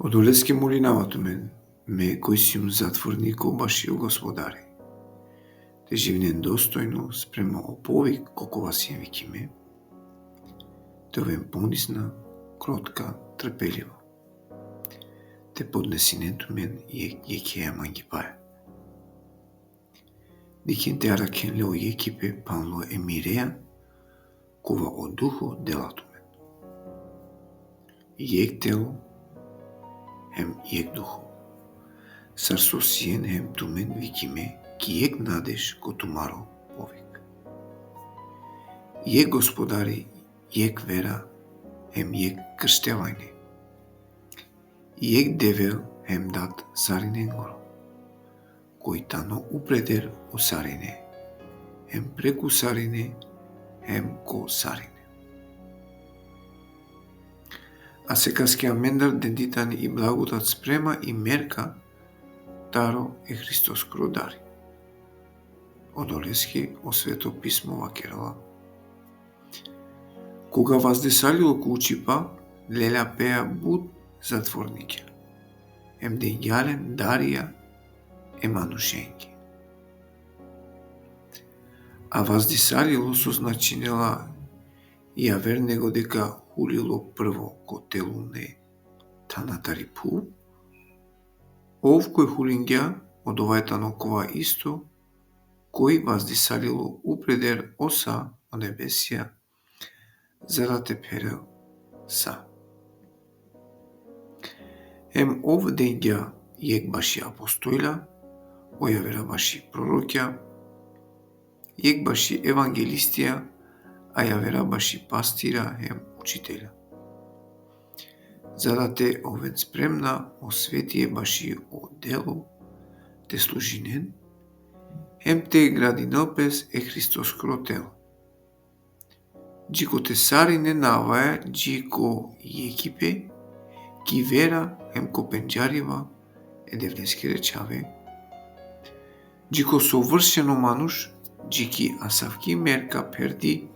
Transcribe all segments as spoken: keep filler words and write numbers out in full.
Odoleske molinava tumen, me koj sijum zatvorniko bašo Gospodari, te živinen dostojno sprema o povik ko kova sien vikime, te oven ponizna, krotka, trpeliva, te podnesinen tumen jekh jekheja mangipaja. Dikhen te arakhen le o jekhipe phanlo e mireja, kova o Duho dela tumen. Jekh telo hem jekh Duho, sar so sien hem tumen vikime ki jekh nadež ko tumaro povik. Jekh Gospodari, jekh vera hem jekh krštevajne. Jekh Devel hem Dat sarinengoro, koj tano upreder o sarine, hem preku sarine, hem ko sarine. A sekaske amendar dendi tani i blagodat sprema i merka taro e Hristoskoro dari. Odoleske o Sveto Pismo vakerela: Koga vazdisalilo ko učipa, lelja peja but zatvornikja, hem dengja len darija e manušenge. A vazdisalilo so značinela javer nego deka hulilo prvo ko telune thanatari phuv, ov koj hulingja, odova tano kova isto koj vazdisalilo upreder o sa o nebesija, za da te pherel sa. Hem ov dengja jekh baši apostolja, o javera baši prorokja, jekh baši evangelistija, a javera baši pastira hem učitelja, za da te oven spremna o svetije baši o delo te služinen, hem te gradinel pes e Hristoskoro telo. Dži kote sarine navaja, dži ko jekhipe, ki vera hem ko pendžariba e Devleskere čhave, dži ko sovršeno manuš, dži ki asavki merka pherdi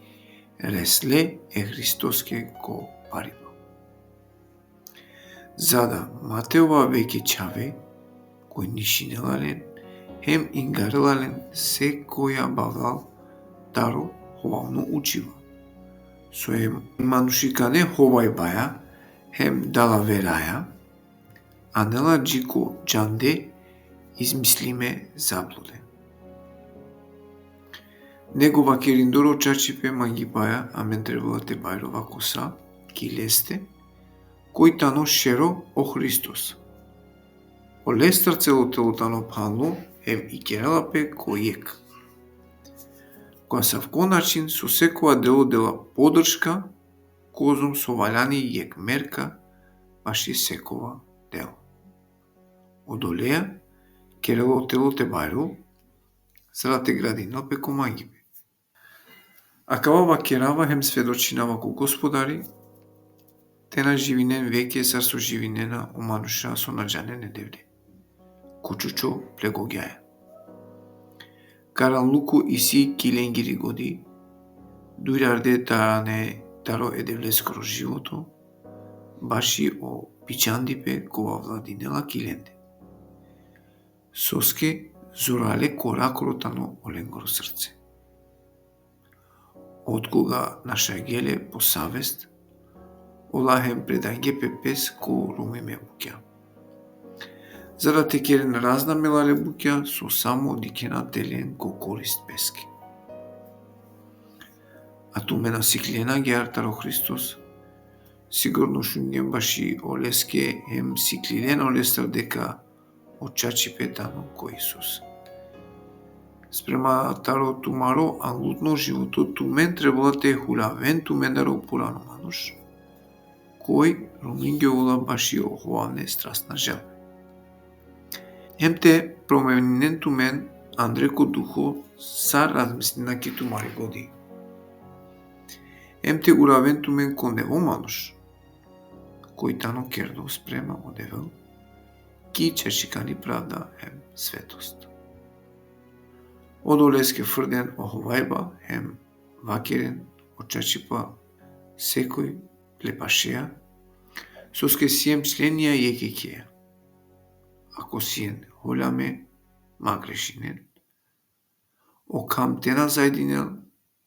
resle e Hristoske ko pariba. Za da ma te ova veke čhave, koj nišinela len, hem ingarela len sekoja bavlal taro hovavno učiba. So e manušikane hovajbaja hem dalaveraja anela dži ko džande izmislime zablude. Nego vakerindor o čačipe mangipaja, amen trebela te bajrova ko sa ki leste, koj tano šero o Hristos. Olestar celo telo tano phanlo, hem ikerela pe ko jekh. Ko asavko način so sekova delo dela podrška, kozom so valjani jekh merka baši sekova delo. Odoleja kerela o telo te bajrol, za da te gradinel pe ko mangipe. Akava vakerava hem svedočinava ko Gospodari, te na živinen veke sar so živinena o manuša so na džanen e Devle, ko čučo ple gogjaja. Karanluko isi ki lengiri godi, durjarde tane taro e Devleskoro životo, baši o bičhandipe kova vladinela ki lende. Soske zorale korakoro tano olengoro srce. Otkoga našavgje le po savest, ola hem predangje pe pes ko rumime bukja, za da te keren razna melale bukja, so samo dikhena te len ko korist peske. A tumen a siklilena agjaar taro Hristos, sigurno šungjen baši oleske, hem siklilen olestar deka o čačipe tano ko Isus. Sprema taro tumaro anglutno životo tumen trebela te huljaven tumendar o purano manuš, koj rumingjola baši o hovavne strasna želbe. Hem te promeninen tumen andre ko duho, sar razmislina ki tumari godi. Hem te uraven tumen ko nevo manuš, koj tano kerdo sprema o Devel, ki čačikani pravda hem svetost. Odoleske frden o hovajba hem vakeren o čačipa sekoj ple pašea, Soske siem členija jekh jekheja. Ako sien holjame, ma grešinen. O kham te na zajdinel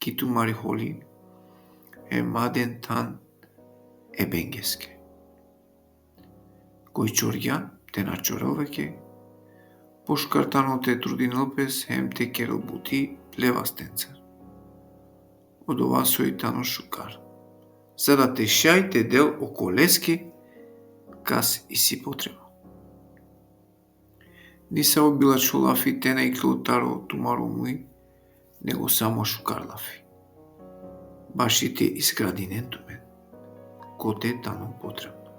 ki tumari holi, e ma den than e bengeske. Koj čorgja te na čorel veke, pošukar tano te trudinel pes hem te kerel buti ple vastencar. Odova soj tano šukar. Za da te šaj te del okoleske kas isi potreba. Nisavo bilačho lafi te na iklol taro tumaro muj, nego samo šukar lafi. Baši te izgradinen tumen, kote tano potrebno.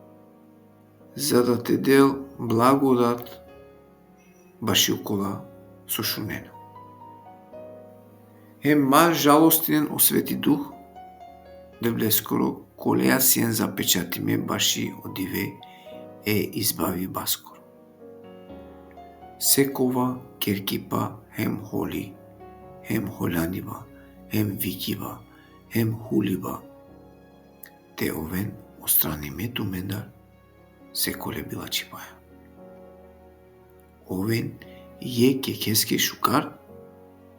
Za da te del blagodat baši okola so šunena. Hem ma žalostinen o Sveti Duh, Devleskoro, koleja sien zapečatime baši o dive e izbavibaskoro. Sekova kerkipa hem holi, hem holjaniba, hem vikiba, hem huliba, te oven ostranime tumendar sekole bilačhipaja. Oven jekh jekheske šukar,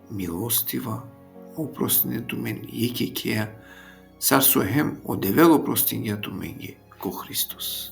milostiva, oprostinen tumen jekh jekheja, sar so hem o Devel oprostingja tumenge ko Hristos.